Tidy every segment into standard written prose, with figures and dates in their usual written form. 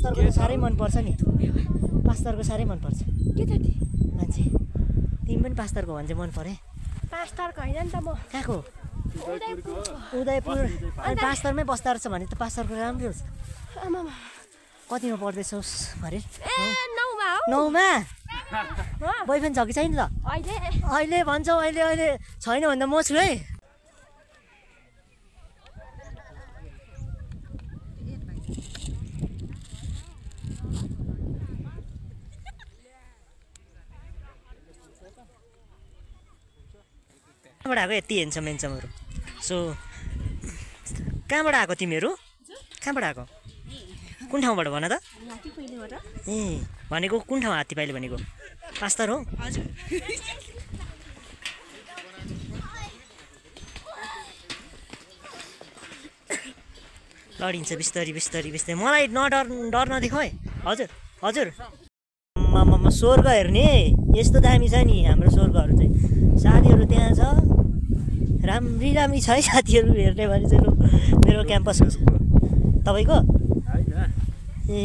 पास्तरको त साह्रै मनपर्छ नि पास्तरको साह्रै मनपर्छ के त मान्छे तिमी पनि पास्तरको भन्छ मन परे पास्तरको हैन नि त म कहाँको उदयपुर अनि पास्तरमै बस्दा रहेछ भने त पास्तरको राम्रो हुन्छ आमामा कतिमा पढ्दैछस् अरे ए 9मा हो 9मा बोयफ्रेन्ड छ कि छैन त अहिले भन्छौ अहिले छैन भन्दा म छु है कहाँबाट आएको यति हेन्समहरू सो कहाँबाट आएको तिमीहरू कहाँबाट आएको कुन ठाउँबाट भन त ए भनेको कुन ठाउँ हात्तीपाइले भनेको पास्तर हो लडिन्छ बिस्तारी बिस्तारी बिस्तारी मलाई डर नदेखाऊ है हजुर हजुर स्वर्ग हेर्ने यस्तो दामी छ नि हाम्रो स्वर्गहरू चाहिँ साथीहरू त्यहाँ छ राम्री छ है साथीहरू हेर्ने भने चाहिँ मेरो क्याम्पस तपाईँको ए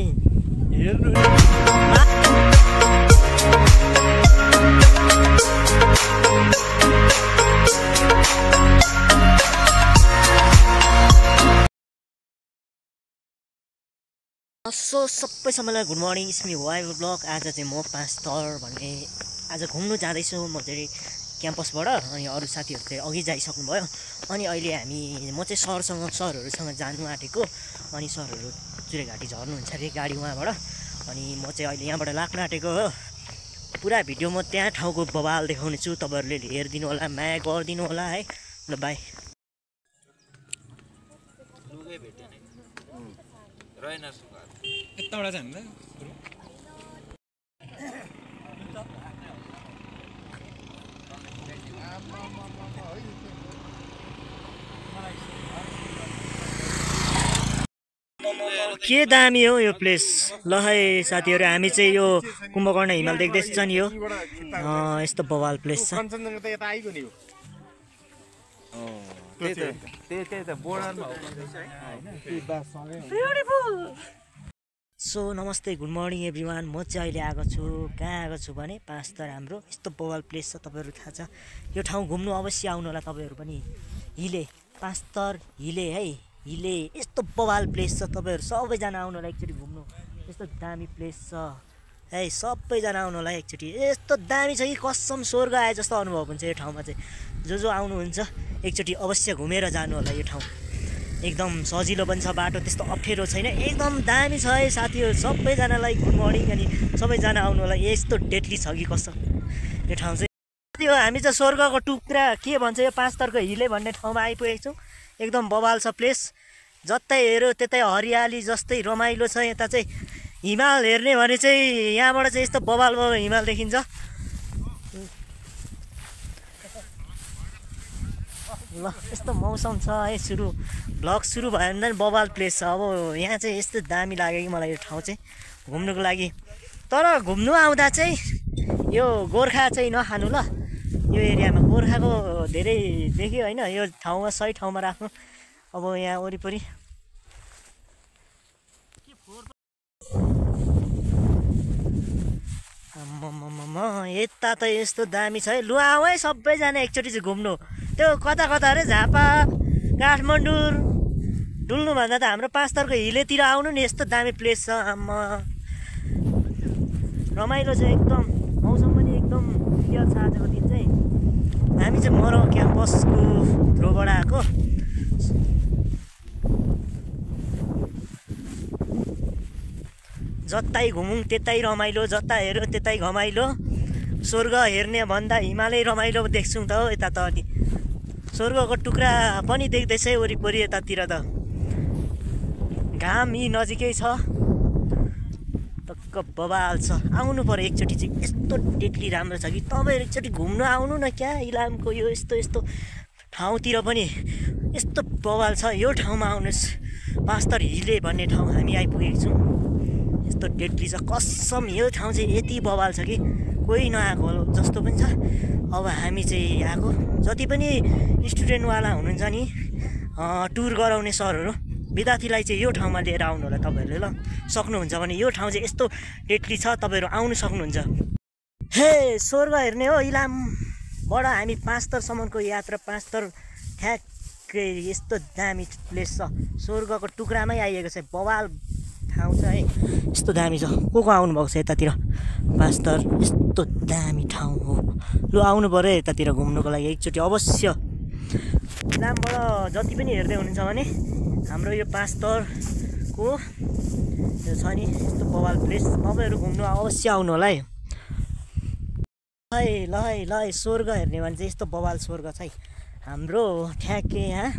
हेर्नु सो सबै सबैलाई गुड मर्निङ इस्मी वाइ ब्लग आज चाहिँ म पास्तर भन्ने आज घुम्नु जाँदैछु म चाहिँ क्याम्पसबाट अनि अरू साथीहरू चाहिँ अघि जाइसक्नुभयो अनि अहिले म चाहिँ सरहरूसँग जानु आँटेको अनि सरहरू चुरेघाटी झर्नुहुन्छ अरे गाडी उहाँबाट अनि म चाहिँ अहिले यहाँबाट लाग्न आँटेको हो पुरा भिडियो म त्यहाँ ठाउँको बवाल देखाउने छु तपाईँहरूले हेरिदिनु होला माया गरिदिनु होला है ल बाई यताबाट जान्छ के दामी हो यो प्लेस ल है साथीहरू हामी चाहिँ यो कुम्भकर्ण हिमाल देख्दैछ नि यो यस्तो बवाल प्लेस छ सो नमस्ते गुड मर्निङ एभ्रिवान म चाहिँ अहिले आएको छु कहाँ आएको छु भने पास्तर हाम्रो यस्तो बवाल प्लेस छ तपाईँहरू थाहा छ यो ठाउँ घुम्नु अवश्य आउनु होला तपाईँहरू पनि हिले पास्तर हिले है हिले यस्तो बवाल प्लेस छ तपाईँहरू सबैजना आउनु होला एकचोटि घुम्नु यस्तो दामी प्लेस छ है सबैजना आउनु होला एकचोटि यस्तो दामी छ कि कसम स्वर्ग आए जस्तो अनुभव हुन्छ यो ठाउँमा चाहिँ जो आउनुहुन्छ एकचोटि अवश्य घुमेर जानु होला यो ठाउँ एकदम सजिलो पनि छ बाटो त्यस्तो अप्ठ्यारो छैन एकदम दामी छ है साथीहरू सबैजनालाई गुड मर्निङ अनि सबैजना आउनु होला यस्तो डेडली छ कि कसम यो ठाउँ चाहिँ त्यो हामी चाहिँ स्वर्गको टुक्रा के भन्छ यो पास्तरको हिले भन्ने ठाउँमा आइपुगेको छौँ एकदम बवाल छ प्लेस जतै हेऱ्यो त्यतै हरियाली जस्तै रमाइलो छ यता चाहिँ हिमाल हेर्ने भने चाहिँ यहाँबाट चाहिँ यस्तो बवाल हिमाल देखिन्छ ल यस्तो मौसम छ है भ्लग सुरु भयो भने बवाल प्लेस छ अब यहाँ चाहिँ यस्तो दामी लाग्यो कि मलाई यो ठाउँ चाहिँ घुम्नुको लागि तर घुम्नु आउँदा चाहिँ यो गोर्खा चाहिँ नखानु ल यो एरियामा गोर्खाको धेरै देख्यो होइन यो ठाउँमा सही ठाउँमा राख्नु अब यहाँ वरिपरि यता त यस्तो दामी छ है लु आऊ है सबैजना एकचोटि चाहिँ घुम्नु त्यो कता अरे झापा काठमाडौँ डुल्नुभन्दा त हाम्रो पास्तरको हिलेतिर आउनु नि यस्तो दामी प्लेस छ आम्मा रमाइलो छ एकदम मौसम पनि एकदम क्लियर छ आजको दिन चाहिँ हामी चाहिँ मरो क्याम्पसको थ्रोबाट आएको जतै घुमौँ त्यतै रमाइलो जता हेऱ्यो त्यतै घमाइलो स्वर्ग हेर्ने भन्दा हिमालय रमाइलो देख्छौँ त हो यता त अनि स्वर्गको टुक्रा पनि देख्दैछ है वरिपरि यतातिर त घाम यी नजिकै छ टक्क बवाल छ आउनु पर्यो एकचोटि चाहिँ यस्तो डेडली राम्रो छ कि तपाईँहरू एकचोटि घुम्नु आउनु न क्या इलामको यो यस्तो ठाउँतिर पनि यस्तो बवाल छ यो ठाउँमा आउनुहोस् पास्तर हिले भन्ने ठाउँ हामी आइपुगेको छौँ यस्तो डेडली छ कसम यो ठाउँ चाहिँ यति बवाल छ कि कोही नआएको जस्तो पनि छ अब हामी चाहिँ आएको जति पनि स्टुडेन्टवाला हुनुहुन्छ नि टुर गराउने सरहरू विद्यार्थीलाई चाहिँ यो ठाउँमा लिएर आउनु होला तपाईँहरूले ल सक्नुहुन्छ भने यो ठाउँ चाहिँ यस्तो डेटली छ तपाईँहरू आउनु सक्नुहुन्छ हे स्वर्ग हेर्ने हो इलामबाट हामी पाँचतरसम्मको यात्रा पाँचतर ठ्याक्कै यस्तो दामी प्लेस छ स्वर्गको टुक्रामै आइएको छ बवाल ठाउँ छ है यस्तो दामी छ को आउनुभएको छ यतातिर पाँचतर यस्तो दामी ठाउँ हो लु आउनु पऱ्यो यतातिर घुम्नुको लागि एकचोटि अवश्य इलामबाट जति पनि हेर्दै हुनुहुन्छ भने हाम्रो यो पाँचतरको यो छ नि यस्तो बवाल प्लेस तपाईँहरू घुम्नु अवश्य आउनु होला है ल है ल है स्वर्ग हेर्ने भने चाहिँ यस्तो बवाल स्वर्ग छ है हाम्रो ठ्याक्कै यहाँ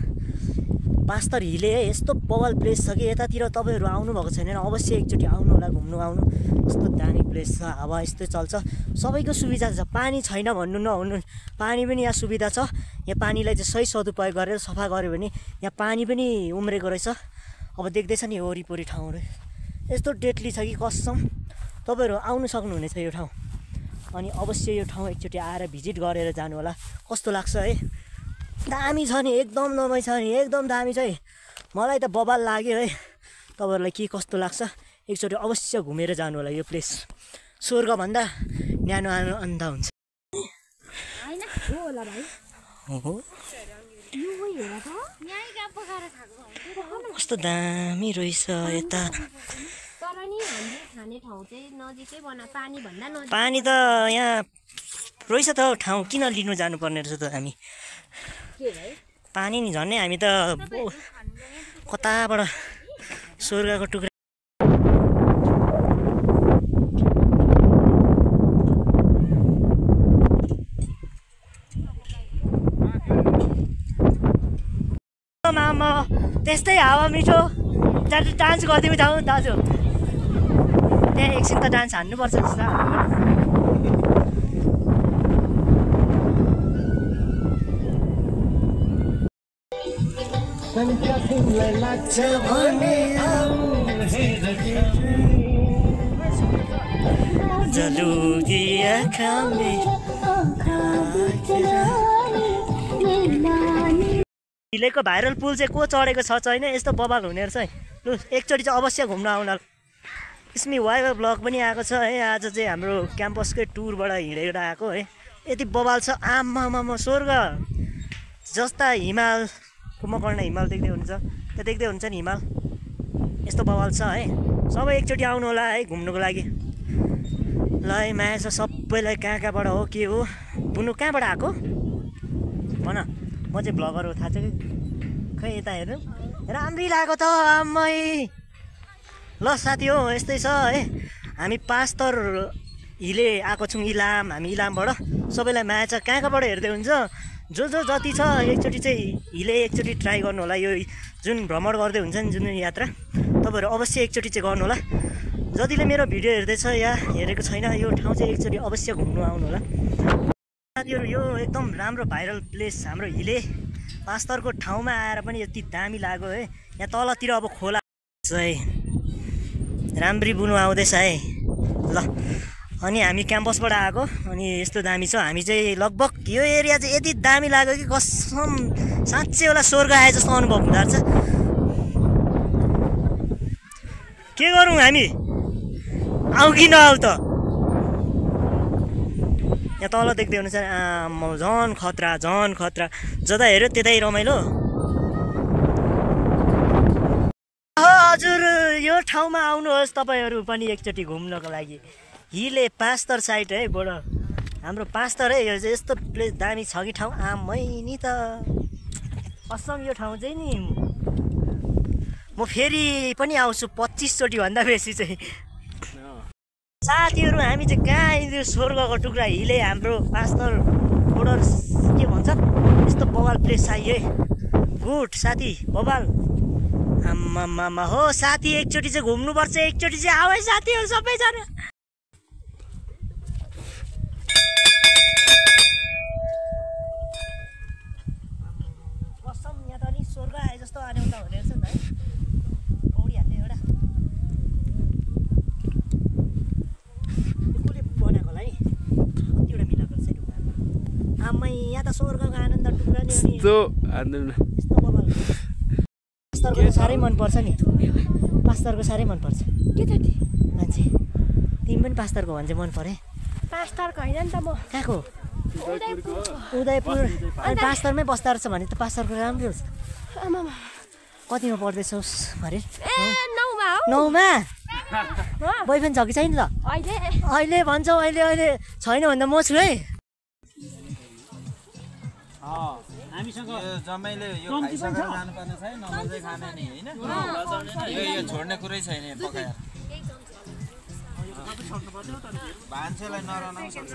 पाँचतर हिले है यस्तो बवाल प्लेस छ कि यतातिर तपाईँहरू आउनुभएको छैन अवश्य एकचोटि आउनु होला घुम्नु आउनु यस्तो दामी प्लेस छ हावा यस्तै चल्छ सबैको सुविधा छ पानी छैन भन्नु नहुनु पानी पनि यहाँ सुविधा छ यहाँ पानीलाई चाहिँ सही सदुपयोग गरेर सफा गऱ्यो भने यहाँ पानी पनि उम्रेको रहेछ अब देख्दैछ नि वरिपरि ठाउँहरू यस्तो डेटली छ कि कसम तपाईँहरू आउनु सक्नुहुनेछ यो ठाउँ अनि अवश्य यो ठाउँ एकचोटि आएर भिजिट गरेर जानु होला कस्तो लाग्छ है दामी छ नि एकदम दबाई छ नि एकदम दामी छ है मलाई त बवाल लाग्यो है तपाईँहरूलाई के कस्तो लाग्छ एकचोटि अवश्य घुमेर जानु होला यो प्लेस स्वर्गभन्दा न्यानो अन्धा हुन्छ कस्तो दामी रहेछ यता पानी त यहाँ रहेछ त ठाउँ किन लिनु जानुपर्ने रहेछ त हामी पानी नि झन्नै हामी त कताबाट स्वर्गको टुक्रा मामा त्यस्तै हावा मिठो डान्स गरिदिउँ जाउँ दाजु त्यहाँ एकछिन त डान्स हान्नुपर्छ जस्तो हिलेको भाइरल पुल चाहिँ को चढेको छ छैन यस्तो बवाल हुने रहेछ है लु एकचोटि चाहिँ अवश्य घुम्न आउन इसमी वाइवा ब्लग पनि आएको छ है आज चाहिँ हाम्रो क्याम्पसकै टुरबाट हिँडेर आएको है यति बवाल छ आमामा स्वर्ग जस्ता हिमाल कुम्भकर्ण हिमाल देख्दै हुन्छ त्यो देख्दै हुन्छ नि हिमाल यस्तो बवाल छ है सबै एकचोटि आउनु होला है घुम्नुको लागि ल है माया छ सबैलाई कहाँबाट हो के हो बुनु कहाँबाट आएको भन म चाहिँ भ्लगर हो थाहा छ कि खै यता हेर्नु राम्रै लाग्यो त आम्मै ल साथी हो यस्तै छ है हामी पाँचतर हिले आएको छौँ इलाम हामी इलामबाट सबैलाई माया छ कहाँबाट हेर्दै हुन्छ जो जति छ एकचोटि चाहिँ हिले एकचोटि ट्राई गर्नु होला यो जुन भ्रमण गर्दै हुन्छ नि जुन यात्रा तपाईँहरू अवश्य एकचोटि चाहिँ गर्नु होला जतिले मेरो भिडियो हेर्दैछ या हेरेको छैन यो ठाउँ चाहिँ एकचोटि अवश्य घुम्नु आउनु होला साथीहरू यो एकदम राम्रो भाइरल प्लेस हाम्रो हिले पाँचतरको ठाउँमा आएर पनि यति दामी लाग्यो है यहाँ तलतिर अब खोला है राम्री बुनु आउँदैछ है ल अनि हामी क्याम्पसबाट आएको अनि यस्तो दामी छ हामी चाहिँ लगभग यो एरिया चाहिँ यति दामी लाग्यो कि कसम साँच्चै होला स्वर्ग आए जस्तो अनुभव हुँदो रहेछ के गरौँ हामी आऊ कि नआऊ त यहाँ तल देख्दै हुनुहुन्छ झन खतरा जता हेऱ्यो त्यतै रमाइलो हजुर यो ठाउँमा आउनुहोस् तपाईँहरू पनि एकचोटि घुम्नको लागि हिले पाँचतर साइड है बडो हाम्रो पाँचतर है यो चाहिँ यस्तो प्लेस दामी छ कि ठाउँ आमै नि त असम यो ठाउँ चाहिँ नि म फेरि पनि आउँछु 25 चोटि भन्दा बेसी चाहिँ साथीहरू हामी चाहिँ कहाँ आइदियो स्वर्गको टुक्रा हिले हाम्रो पाँचतर बोर्डर के भन्छ यस्तो बवाल प्लेस चाहियो है गुड साथी बवाल आम्मामा हो साथी एकचोटि चाहिँ घुम्नुपर्छ एकचोटि चाहिँ आऊ है साथीहरू सबैजना कसम यहाँ त नि स्वर्ग आए जस्तो आने उता हुने रहेछ नि है पौडी हाल्ने एउटा कसले बनाएको होला है कतिवटा मिलाएको रहेछ ढुङ्गामा आम्मै यहाँ त स्वर्गको आनन्द टुक्रा नि यस्तो बवाल पास्तरको साह्रै मनपर्छ नि पास्तरको साह्रै मनपर्छ के त नि मान्छे तिमी पनि पास्तरको भने चाहिँ मन परे पास्टरको होइन नि त म कहाँको उदयपुरको उदयपुर अनि पास्तरमै बस्दा रहेछ भने त पास्तरको राम्रै हुन्छ आमामा कतिमा पढ्दैछस् भरे ए 9 मा हो 9 मा हो बोयफ्रेन्ड छ कि छैन त अहिले अहिले भन्छौ अहिले छैन भन्दा म छु है हामीसँग यो जम्मैले यो खाइसकेर जानुपर्ने छैन नमजाइ खाने नि हैन यो छोड्ने कुरै छैन पकाएर मान्छेलाई नरनाउँ सक्छ